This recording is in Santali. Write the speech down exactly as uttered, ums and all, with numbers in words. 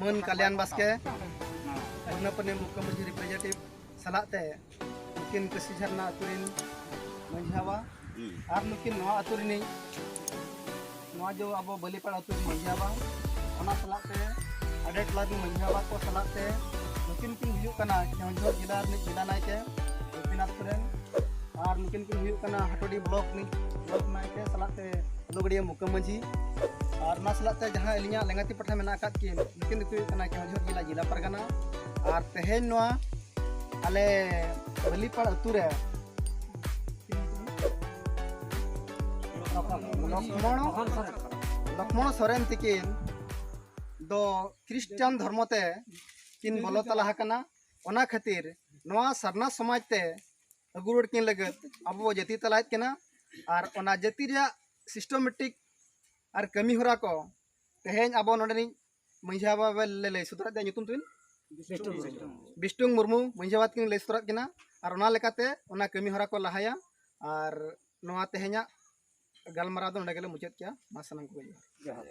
ᱢᱟᱹᱱ ᱠᱟᱞᱭᱟᱱ ᱵᱟᱥᱠᱮ, ᱵᱚᱨᱱᱟᱯᱟᱱᱤ ᱢᱩᱠᱠᱟᱹ ᱢᱟᱹᱡᱷᱤ ᱨᱤᱯᱨᱮᱡᱮᱱᱴᱮᱴᱤᱵᱷ ᱥᱟᱞᱟᱜ ᱛᱮ ᱱᱩᱠᱤᱱ ᱠᱟᱹᱥᱤ ᱡᱷᱟᱨᱱᱟ ᱟᱹᱛᱩ ᱨᱤᱱ ᱢᱟᱹᱡᱷᱤ ᱵᱟᱵᱟ ᱟᱨ ᱱᱩᱠᱤᱱ ᱱᱚᱣᱟ ᱟᱹᱛᱩ ᱨᱤᱱᱤᱡ, ᱱᱚᱣᱟ ᱡᱚ ᱟᱵᱚ ᱵᱟᱹᱞᱤᱯᱟᱲ ᱟᱹᱛᱩ ᱨᱤᱱ ᱢᱟᱹᱡᱷᱤ ᱵᱟᱵᱟ, ᱚᱱᱟ ᱥᱟᱞᱟᱜ ᱛᱮ ᱟᱰᱮ ᱴᱚᱞᱟ ᱨᱤᱱ ᱢᱟᱹᱡᱷᱤ ᱵᱟᱵᱟ ᱠᱚ ᱥᱟᱞᱟᱜ ᱛᱮ ᱱᱩᱠᱤᱱ ᱠᱤᱱ ᱦᱩᱭᱩᱜ ᱠᱟᱱᱟ ᱠᱮᱣᱚᱱᱡᱷᱚᱨ ᱡᱮᱞᱟ ᱨᱤᱱᱤᱡ ᱡᱮᱞᱟ ᱱᱟᱭᱠᱮ ᱜᱳᱯᱤᱱᱟᱛᱷ ᱥᱚᱨᱮᱱ, ᱟᱨ ᱱᱩᱠᱤᱱ ᱠᱤᱱ ᱦᱩᱭᱩᱜ ᱠᱟᱱᱟ ᱦᱟᱴᱳᱰᱤ ᱵᱞᱚᱠ ᱨᱤᱱᱤᱡ ᱵᱞᱚᱠ ᱱᱟᱭᱠᱮ ᱥᱟᱞᱟᱜ ᱛᱮ ᱦᱩᱞᱩᱜᱟᱹᱲᱤᱭᱟᱹ ᱢᱩᱠᱟᱹ ᱢᱟᱹᱡᱷᱤ, ᱟᱨ ᱚᱱᱟ ᱥᱟᱞᱟᱜ ᱛᱮ ᱡᱟᱦᱟᱸ ᱟᱹᱞᱤᱧᱟᱜ ᱞᱮᱸᱜᱟᱛᱤ ᱯᱟᱦᱴᱟ ᱢᱮᱱᱟᱜ ᱟᱠᱟᱫ ᱠᱤᱱ, ᱱᱩᱠᱤᱱ ᱫᱚᱠᱚ ᱦᱩᱭᱩᱜ ᱠᱟᱱᱟ ᱠᱮᱣᱚᱱᱡᱷᱚᱨ ᱡᱮᱞᱟ ᱡᱮᱞᱟ ᱯᱟᱨᱜᱟᱱᱟ᱾ ᱟᱨ ᱛᱮᱦᱮᱧ ᱱᱚᱣᱟ ᱟᱞᱮ ᱵᱟᱹᱞᱤᱯᱟᱲ ᱟᱹᱛᱩ ᱨᱮ ᱞᱚᱠᱷᱢᱚᱬ, ᱞᱚᱠᱷᱢᱚᱬ ᱥᱚᱨᱮᱱ ᱛᱤᱠᱤᱱ ᱫᱚ ᱠᱷᱨᱤᱥᱴᱟᱱ ᱫᱷᱚᱨᱢᱚ ᱛᱮ ᱠᱤᱱ ᱵᱚᱞᱚ ᱛᱟᱞᱟ ᱟᱠᱟᱱᱟ᱾ ᱚᱱᱟ ᱠᱷᱟᱹᱛᱤᱨ ᱱᱚᱣᱟ ᱥᱟᱨᱱᱟ ᱥᱚᱢᱟᱡᱽ ᱛᱮ ᱟᱹᱜᱩ ᱨᱩᱣᱟᱹᱲ ᱠᱤᱱ ᱞᱟᱹᱜᱤᱫ ᱟᱵᱚ ᱵᱚ ᱡᱟᱹᱛᱤ ᱛᱟᱞᱟᱭᱮᱫ ᱠᱟᱱᱟ᱾ ᱟᱨ ᱚᱱᱟ ᱡᱟᱹᱛᱤ ᱨᱮᱭᱟᱜ ᱥᱤᱥᱴᱚᱢᱮᱴᱤᱠ ᱟᱨ ᱠᱟᱹᱢᱤ ᱦᱚᱨᱟ ᱠᱚ ᱛᱮᱦᱮᱧ ᱟᱵᱚ ᱱᱚᱰᱮᱱᱤᱡ ᱢᱟᱹᱡᱷᱤ ᱵᱟᱵᱟ ᱞᱮ ᱞᱟᱹᱭ ᱥᱚᱫᱚᱨᱟᱫ ᱫᱮᱭᱟ, ᱧᱩᱛᱩᱢ ᱛᱟᱵᱤᱱ? ᱵᱤᱥᱴᱩ ᱢᱩᱨᱢᱩ᱾ ᱵᱤᱥᱴᱩᱝ ᱢᱩᱨᱢᱩ ᱢᱟᱹᱡᱷᱤ ᱵᱟᱵᱟ ᱛᱟᱹᱠᱤᱱ ᱞᱟᱹᱭ ᱥᱚᱫᱚᱨᱟᱫ ᱠᱤᱱᱟ᱾ ᱟᱨ ᱚᱱᱟ ᱞᱮᱠᱟᱛᱮ ᱚᱱᱟ ᱠᱟᱹᱢᱤ ᱦᱚᱨᱟ ᱠᱚ ᱞᱟᱦᱟᱭᱟ᱾ ᱟᱨ ᱱᱚᱣᱟ ᱛᱮᱦᱮᱧᱟᱜ ᱜᱟᱞᱢᱟᱨᱟᱣ ᱫᱚ ᱱᱚᱰᱮ ᱜᱮᱞᱮ ᱢᱩᱪᱟᱹᱫ ᱠᱮᱜᱼᱟ᱾ ᱢᱟ ᱥᱟᱱᱟᱢ ᱠᱚᱜᱮ ᱡᱚᱦᱟᱨ᱾